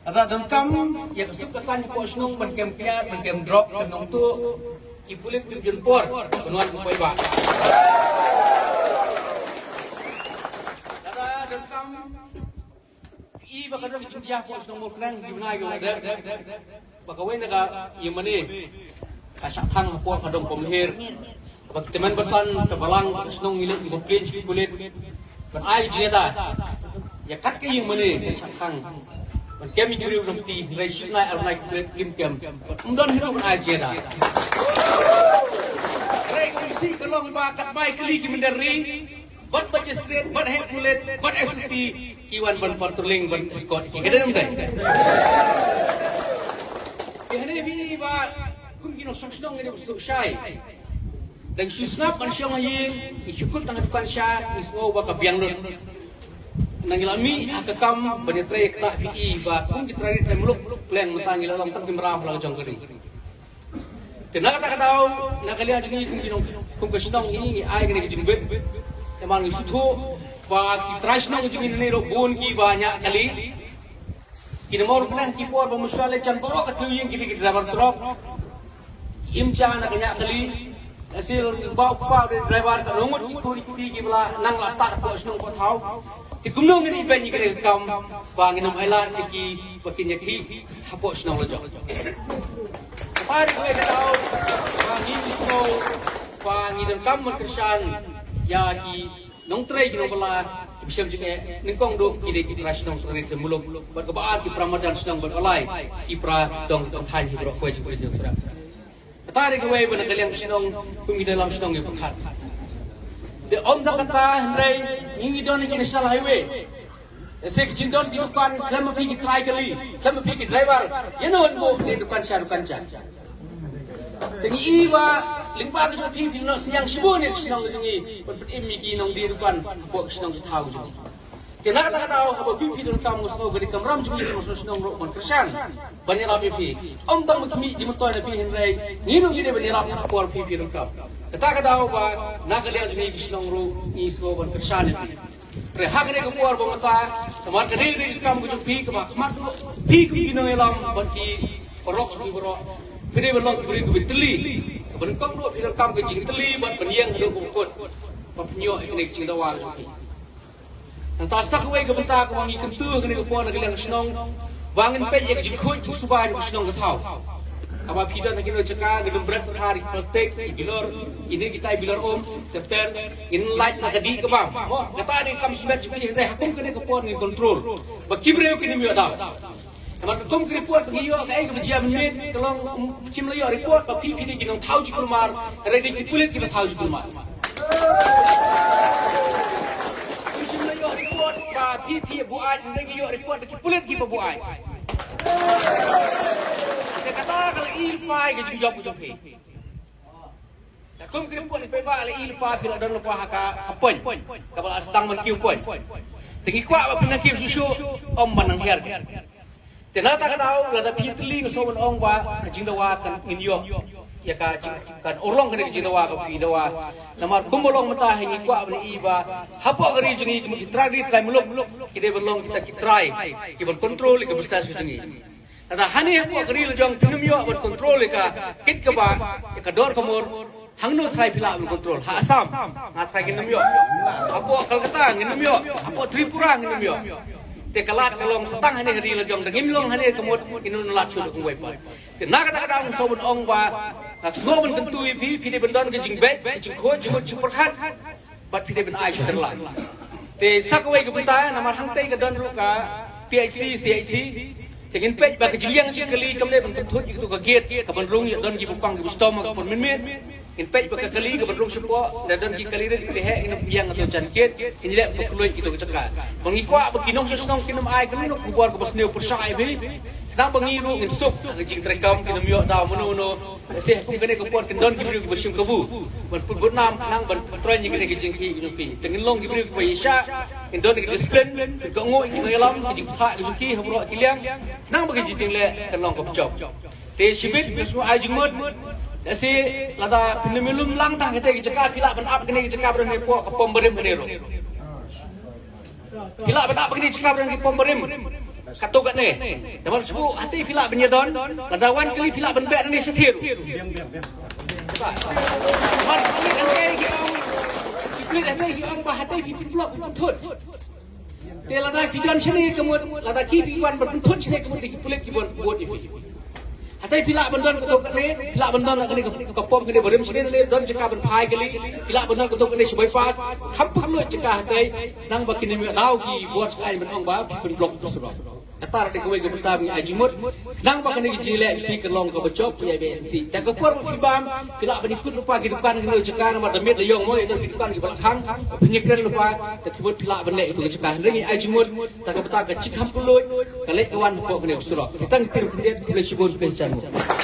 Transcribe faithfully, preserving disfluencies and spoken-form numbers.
Lada donkam ïa ka suk ka saiñ hapoh shnong ban kem kiad, ban kem drok, kem nongtuh, ki pulit kim jin por ban wan ban poi bah. Lada donkam phi i ba ka don ka jingjia hapoh shnong Mawkyrwat, ki bnai ki la dep, ba kawei na ka ïing mane ka shah thang hapoh ka dong Kumlhiar. Ba ki tymmen basan ka balang ka shnong ngi leit ngi pynplie sha ki pulit ban ai ka jingïada ïa kat ka ïing mane ka shah thang, ban kem ïa ki briew nongkti. Hynrei shi bnai ar bnai ki pulit kim kem, ban ym don hi ruh ban ai jingïada. Hynrei ka mynsiem ka long ba katba ïa kylli ki mynder ri bad magistrate bad heh pulit bad S O P, ki wan ban patrolling ban escort ki, ka dei ne ym dei? Te hangne phi i ba kum ki nongshong shnong ngi dei ba sngewsih shai. Dang shu sngap ban shong ha ïing, ngi shu kut tang ha dukan sha, ngi sngew ba ka biang lut. Nang ngi la mih ha ka kam ban ïatrei ïa kata, phi i ba kum ki trai ri trai muluk, pleng mynta ngi la long tang ki mraw ha la ka jong ka ri. Te na kata ka daw, na ka liang jong ngi kum ki nong, kum ka shnong ngi, ngi ai kane ka jingbit. Te namar ngi sngewthuh ba ki trai shnong jong ngi ne ruh bun kiba ñiah kali. Ki nongmawr kane ki por ba mynshuwa leit jan baroh ka tiew ïing ki dei ki driver truck. Ki im ja na ka ñiah kali. Lehse ba u kpa u dei driver, ka nongut ki khun ki kti kiba la nang la stad hapoh shnong hapoh thaw. Te kumno ngin ïa beiñ ïa kane ka kam ba ngin ym ailad ïa ki ba kin ïakhih hapoh shnong la jong. Kata dei kawei ka daw ba ngi sngew ba ngi donkam ban kyrshan ïa ki nongtrei ki nongbylla kiba shem jingeh, nyngkong ruh ki dei ki para shnong trai ri trai muluk, bad kaba ar ki para madan shnong, bad kaba lai ki para dong tong thaiñ hi baroh kawei jong ka ri jong ka trai. Kata dei kawei ba na ka liang ka shnong kum ki nongïalam shnong ngi pyrkhat. Te ym tang kata hynrei ngi ngi don ha ki national highway. Lehse ka jingdon ki dukan khlem ma phi ki trai kali, khlem ma phi ki driver, ïano ban buh ki dukan sha dukan sha. Te ngi i ba lyngba ka jong phi phi la noh synñiang shibun ïa ka shnong ka jong ngi ban pynim ïa ki nongdie dukan hapoh ka shnong ka thaw ka jong ngi. Te na kata ka daw haba phi phi donkam, nga sngew ka dei ka kamram jong ngi kum ka shnong ruh ban kyrshan, ban ïarap ïa phi. Ym tang ba khmih, dei myntoi na phi hynrei ngi ruh ngi dei ban ïarap ha ka por phi phi donkam. Kata ka daw ba na ka liang jong ngi ka shnong ruh ngi sngew ban kyrshan ïa phi. Hynrei ha kane ka por ba mynta, namar ka dei ka kam ka jong phi kaba khmat ruh phi kum ki nongïalam bad ki paralok ki baroh, phi dei ban long ki briew kiba tylli. Kaba nyngkong ruh phi donkam ka jingtylli bad ban ïeng haduh ba kut ba phin ïoh ïa kane ka jingdawa ka jong phi. Nangta sa kawei ka bynta kaba ngi kyntu ha kane ka por na ka liang ka shnong, ba ngin peit ïa ka jingkhuid jingsuba jong ka shnong ka thaw. Haba phi don ha kino jaka, ngin ym bret bha ïa ki plastik, ki bilor, kine kitai bilor um, ter ter, ngin lait na ka dih ka bam. Mo, kata dei ka kam shimet jong phi, hynrei ha kum kane ka por ngin control ba ki briew kin ym ïoh daw. Namar ka kum ka report ba ngi ïoh, kaei kaba jia mynmiet ka long, um, kim la ïoh report ba phi phi dei ki nongthaw jingkulmar, hynrei dei ki pulit kiba thaw jingkulmar. Kim la ïoh report ba phi phi buaid, hynrei ngi ïoh report ba ki pulit kiba buaid. Te kata ka la i lypa ïa ka jingjop ka jong phi. Te kum ki report phi ba la i lypa, phi la don lypa ha ka, ha point kaba la sdang ban kiew point. Te ngi kwah ba phin nang kiew shuh shuh, ym ban nang hiar. Te na kata ka daw lada phi tylli, nga sngew ban ong ba ka jingdawa kan ngin ïoh ïa ka jing, kan urlong kane ka jingdawa kaba phi dawa. Namar kumba long mynta hi ngi kwah ban i ba hapoh ka ri jong ngi ki mut ki trai ri trai muluk ki dei ban long kita ki trai kiban control ïa ka business jong ngi. Lada hangne hapoh ka ri la jong phin ym ïoh ban control ïa ka kit kaba, ïa ka dor ka mur, hangno trai phi lah ban control? Ha Assam nga trai ngin ym ïoh. Hapoh Kolkata ngin ym ïoh. Hapoh Tripura ngin ym ïoh. Te ka lad ka long sa tang hangne ha ri la jong, da ngim long hangne ka mut ngin ym lad shuh da kumwei pat. Te na kata ka daw nga sngew ban ong ba, nga sngew ban kyntu ïa phi, phi dei ban don ka jingbeit, ka jingkhuid, jingmut jingpyrkhat. Bad phi dei ban ai ka tyrla. Te sa kawei ka bynta, namar hangtei ka don ruh ka P H C, C H C. Te ngin peit ba ka jingliang jingkylli kam dei ban pynthut ïa kato ka gate kaban rung ïa don kiba pang kiba shitom ha ka por mynmiet. Ngin peit ba ka kali kaban rung shapoh, lada don ki kali rit ki heh, ngin ym pdiang kato ka jan gate, ngin leh ba ka khlur ïa kato ka jaka. Ba ngi kwah ba ki nongshong shnong kin ym ai kano kano ka khubor kaba sniew pyrshah ïa phi. Khnang ba ngi ruh ngin suk ha ka jingtreikam, kin ym ïoh daw mano mano. Lehse ha kum kane ka por kin don ki briew kiba shim kabu ban pynbud nam khnang ban pyntroiñ ïa kane ka jingkhih ka jong phi. Te ngin long ki briew kiba ïaishah, kin don ki discipline, kin kohnguh ïa ki nongïalam, ka jingpynthah ka jong ki ha baroh ki liang, khnang ba ka jingleh kan long kaba jop. Te shibit nga shu ai jingmut, lehse lada phin ym lum lang tang katei ka jaka, phi lah ban ap kane ka jaka ba don hapoh ka pom barim hangne ruh. Phi lah ban ap kane ka jaka ba don ki pom barim. Kato kane. Namar shu hati phi lah ban ïadon, lada wan kali phi lah ban beh nangne shathie. Namar kali nangne ki ong, ki pulit nangne ki ong ba hati phi pynblok pynthut. Te lada ki don shane ka mut, lada ki phi wan ban pynthut shane ka mut, ki pulit ki wan vote ïa phi. Hati phi lah ban don kato kane, phi lah ban don kane ka, ka pom kane barim shane, don jaka ban phai kali, phi lah ban don kato kane sha bypass, kham pynlut jaka hati, nang ba kine me daw ki bor jaka ban ong ba phi pynblok u surok. Kata de kawei ka bynta ngi ai jingmut. Nang ba kane ka jingleh jong phi ka long kaba jop ïa ka M P. Te ka por ba phi bam, phi lah ban ïakut lypa ki dukan kane ka jaka namar da miet da ïong mo ïa ki dukan kiba la khang. Phi ïakren lypa, te ki mut phi lah ban leh ïa ka jaka. Hynrei ngi ai jingmut, te ka bynta ka jingkham pynlut, ka leit ka wan hapoh kane ka surok. Ki tang ki tyrkhyndiat, khublei shibun, khublei shihajar nguh.